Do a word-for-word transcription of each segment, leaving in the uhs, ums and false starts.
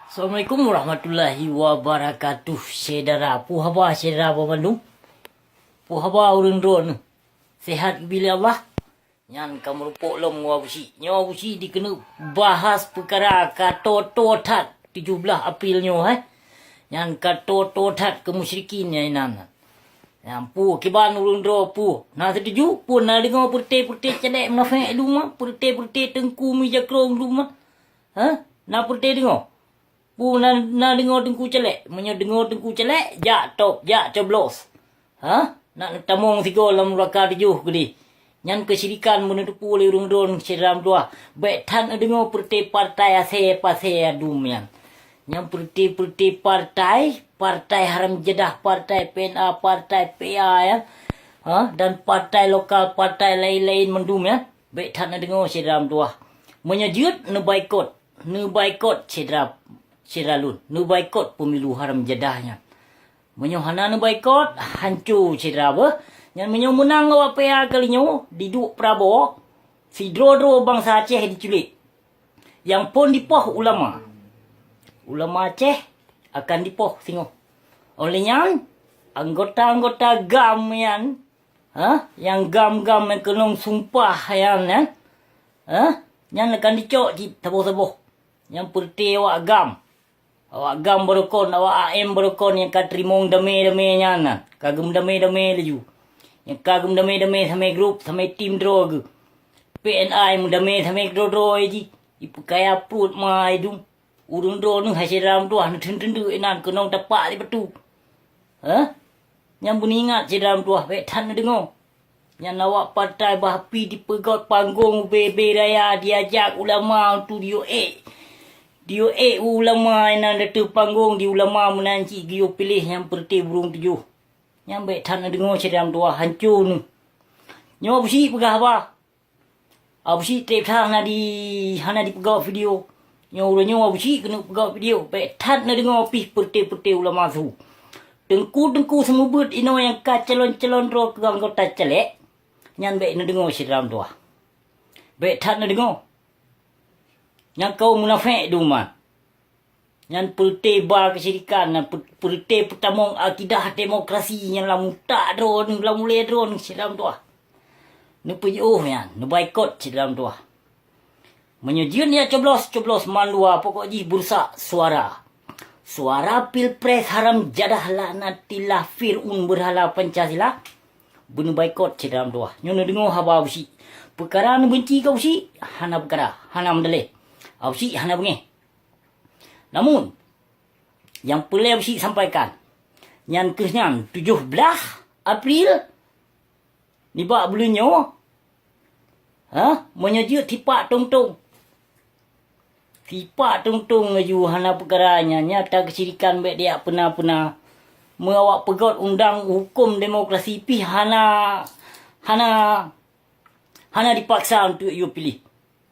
Assalamualaikum warahmatullahi wabarakatuh. Syedara, peue haba syedara banmandum? Peue haba ureuëng droeneuh? Sehat geubri lé Allah? Nyan ka meurumpok lom ngon Abusyik. Nyoe Abusyik dikeuneuk bahas peukara ka toe-toe that tujoh blaih April nyoe, eh. Nyan ka toe-toe that keu musyrikin nyan inan. Nyan peue kiban ureuëng droe peue? Na seutuju? Peue na deungoe peureuté-peureuté calék munafék dum ma? Peureuté-peureuté teungku mi jakrong dum ma? Hah? Na peureuté deungoe? Peue na, na deungoe teungku calék? Meunyoe deungoe teungku calék, jak top, jak coblos. Hah? Nak neutamong sigoe lam nuraka tujoh keudeh. Nyan keusyirikan beuneuteupeu lé ureuëng droeneuh syedara meutuwah. Bék that neudeungoe peureuté partai asée-pasée adum nyan. Nyan peureuté-peureuté partai, partai haram jadah, partai P N A, partai P A nyan. Ha? Dan partai lokal, partai laén-laén mandum nyan. Bék that neudeungoe syedara meutuwah. Meunyoe jeuet neubaikot, neubaikot syedara, syedara lôn, neubaikot pemilu haram jadah nyan. Meunyoe hana neubaikot, hanco syedara beuh. Nyan meunyoe meunang awak P A kali nyoe, diduek Prabowo, sidroe-droe bansa Aceh diculik. Nyang phon dipoh ulama. Ulama Aceh akan dipoh singoh. Óh lheueh nyan, anggota-anggota GAM nyan, ha, nyang GAM-GAM nyang keunong sumpah nyan, ha, nyan akan dicok cit saboh-saboh. Nyang peureuté awak GAM. Awak GAM barokon, awak A M barokon nyang ka teurimong damé-damé nyan na, ka geumdamé-damé laju. Nyang ka geumdamé-damé samé grup, samé tim droe geuh. P N A nyang meudamé samé droe-droe jih, jipeukaya pruet ma idum. Ureuëng droeneuh hai syedara meutuwah neuteun-teun inan keunong tapak di batu. Hah? Nyang beuneuingat syedara meutuwah bék that neudeungoe. Nyan awak partai bah pi dipeugöt panggong U B B raya diajak ulama untuk diyue ék. Diyue ék ulama inan dateuh panggong di ulama meunan cit geuyue piléh nyang peureuté burông tujoh. Nyan bék that neudeungoe syedara meutuwah hanco neuh. Nyoe Abusyik peugah haba. Abusyik treb that hana di, hana dipeugöt video. Nyoe uroe nyoe Abusyik keuneuk peugöt video. Bék that neudeungoe pih peureuté-peureuté ulama su. Teungku-teungku seumeubeuet inoe nyang ka calon-calon droe keu anggota calék, nyan bék neudeungoe syedara meutuwah. Bék that neudeungoe. Nyang kawöm munafék dum ma. Nyan peureuté ba keusyirikan, nyan peu-, peureuté peutamong akidah demokrasi nyan lam utak droeneuh, lam ulée droeneuh syedara meutuwah. Neupeujiôh nyan, neubaikot syedara meutuwah. Meunyoe jeuet jak coblos, coblos mandua, pokok jih beurusak suara. Suara pilpres haram jadah laknatillah Fir'aun beurhala Pancasila, beuneubaikot syedara meutuwah. Nyoe neudeungoe haba Abusyik. Peukara neubeunci keu Abusyik, hana peukara, hana meudaléh. Abusyik hana beungéh. Namun, nyang peureulée Abusyik sampaikan, nyan kheueh nyan tujoh blaih April nibak buleuen nyoe, ha, meunyoe jeuet sipak tong-tong. Sipak tong-tong laju hana peukara nyan, nyata keusyirikan bék dijak peuna-peuna. Meu awak peugöt undang huköm demokrasi pih hana, hana, hana dipaksa untuk yue piléh.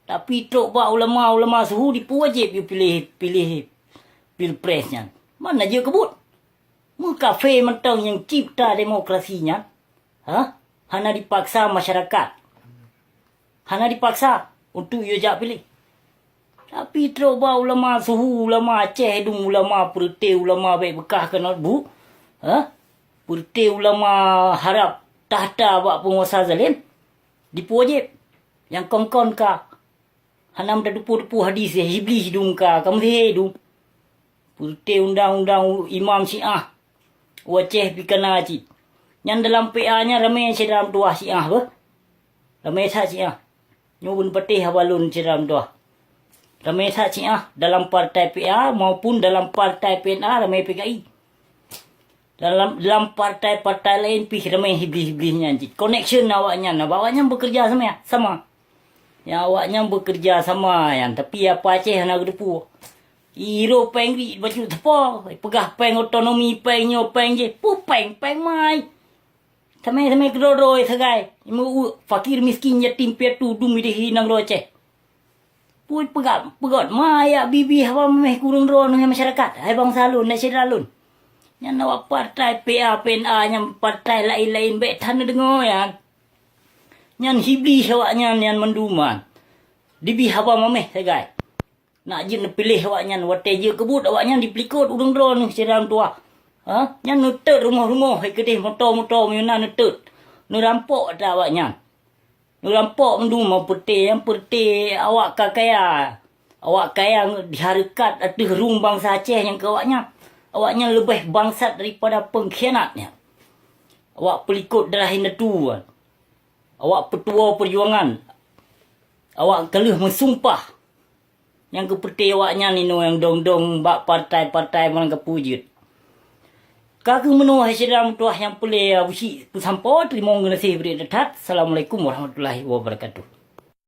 Tapi trok bak ulama-ulama suhu dipeuwajéb yue piléh, piléh pilpres nyan. Mana jeuet keubuet? Meukafé mantong nyang cipta demokrasi nyan, ha? Hana dipaksa masyarakat. Hana dipaksa untuk yue jak piléh. Tapi trok bak ulama suhu, ulama Aceh dum, ulama peureuté, ulama bék beukah keunot bu, ha? Peureuté ulama harab takhta bak peunguasa zalém, dipeuwajéb. Nyang kon-kon ka. Hana meutateupeue-teupeue hadis, ya Iblih dum ka, ka meusihé dum. Peureuté undang-undang imam Syiah. U Aceh pih ka na cit. Nyan dalam P A nyan ramé syedara meutuwah Syiah beuh. Ramé that Syiah. Nyoe beuneupatéh haba lôn syedara meutuwah. Ramé that Syiah dalam partai P A maupun dalam partai P N A ramé P K I. Dalam, dalam partai-partai laén pih ramé Iblih-Iblih nyan cit. Connection awaknyan, awaknyan bekerja sama, sama. Ya, awaknyan bekerja sama nyan, tapi apa Aceh hana geuteupeue. Iro péng ri bacut teupô, peugah péng otonomi, péng nyoe, péng jih. Peue péng, péng mai. Samé-samé keudroe-droe sagai. Meu fakir miskin yatim piatu dum idéh inong droe Aceh. Peue peugah, peugöt ma yak bibih haba mameh kureueng droeneuh masyarakat, hai bansa lôn, hai syedara lôn. Nyan awak partai P A, P N A, nyan partai laén-laén bék that neudeungoe nyan. Nyan Iblih awaknyan nyan mandum nyan. Dibih haba mameh sagai. Nak jeuet neupiléh awaknyan, watée jeuet keu buet awaknyan jipeulikot ureuëng droeneuh sidroe tuah. Ha? Nyan neutot rumoh-rumoh, hai keudeh moto-moto meuyuna neutot. Neurampok atra awaknyan. Neurampok mandum peureute nyang peureute awak ka kaya. Awak kaya dihareukat ateueh rueng bansa Aceh nyang keu awaknyan. Awaknyan leubeh bangsat daripada pengkhianat nyan. Awak peulikot darah indatu. Awak peutuwoe peujuangan. Awak ka lheueh meusumpah. Nyang keu peureute awaknyan inoe nyang dong-dong bak partai-partai meunan ka peujeuet. Ka keuh meunoe hai syedara meutuah nyang peureulée Abusyik peusampoe, teurimong geunaséh bri that. Assalamualaikum warahmatullahi wabarakatuh.